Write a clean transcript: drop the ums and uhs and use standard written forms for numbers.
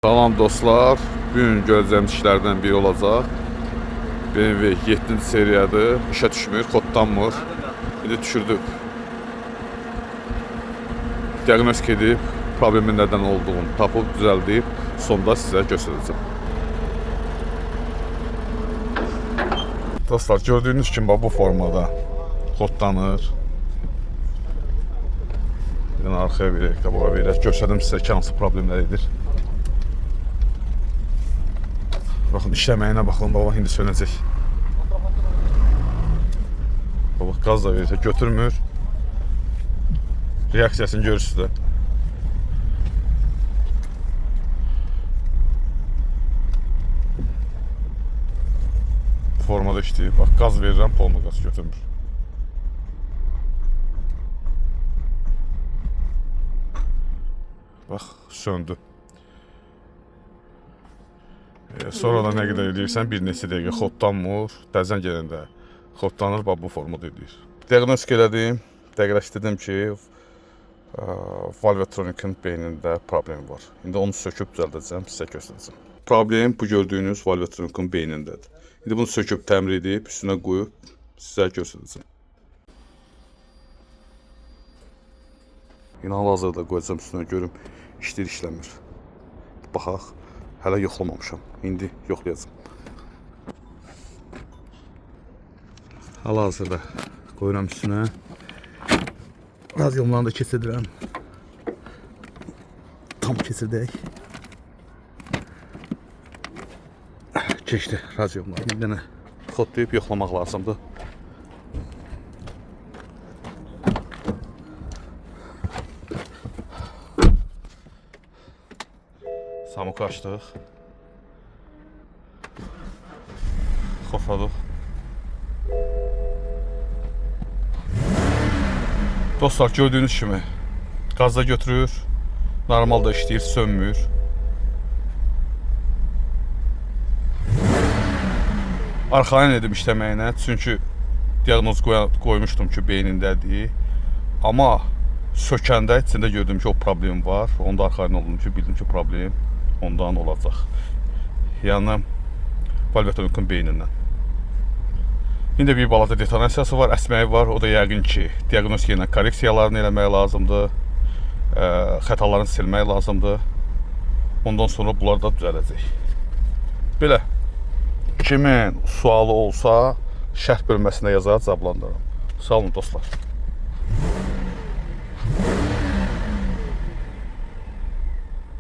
Salam dostlar, bu gün görəcəyimiz işlərdən biri olacaq. BMW 7-ci seriyadır. İşə düşmür, kodlanmır. İndi düşürdük. Diaqnostik edib, problemin nədən olduğunu tapıb düzəldib, sonda sizə göstərəcəm. Dostlar, gördüyünüz kimi bax bu formada kodlanır. Bir dənə arxaya verək, qabağa verək. Göstərdim sizə ki, hansı problemlər edir. Baxın, işləməyinə baxın, baba indi sönəcək. Baba qaz da verirsə götürmür. Reaksiyasını görürsünüz də. Formada işləyir. Bax, qaz verirəm, polnu qaz götürmür. Bax, söndü. Sonra da nə qədər eləyirsən, bir neçə dəqiqə xodlanmır. Təzən gələndə xodlanır, bax bu formada eləyir. Diaqnostik elədim, dəqiqləşdirdim ki, Valvetronic-in beynində problem var. İndi onu söküb düzəldəcəm, sizə göstərəcəm. Problem bu gördüyünüz Valvetronic-in beynindədir. İndi bunu söküb təmir edib, üstünə qoyub sizə göstərəcəm. İndi hal-hazırda qoyacağam üstünə görüm işləyir, işləmir. Baxaq. Hələ yoxlamamışam. İndi yoxlayacağam. Hal-hazırda qoyuram üstünə. Radyomlarını da keçirdirəm. Tam keçirdək. Keçdi radyomlar. Bir dənə kodlayıb yoxlamaq lazımdır. Samuku açdıq. Xofladıq. Dostlar gördüyünüz kimi qazda götürür, normal da işləyir, sönmür. Arxayın edim işləməyinə, çünki diaqnoz qoymuşdum ki, beynindədir. Amma sökəndə içində gördüm ki, o problem var. Onda arxayın oldum ki, bildim ki, problem ondan olacaq. Yəni Valvetronic-in beynindən. İndi bir balaca detonasiyası var, əsməyi var. O da yəqin ki, diaqnostika ilə korreksiyalarını eləmək lazımdır. Xətalarını silmək lazımdır. Ondan sonra bunlar da düzələcək. Belə. Kimin sualı olsa şərh bölməsində yazar, cavablandırıram. Sağ olun dostlar.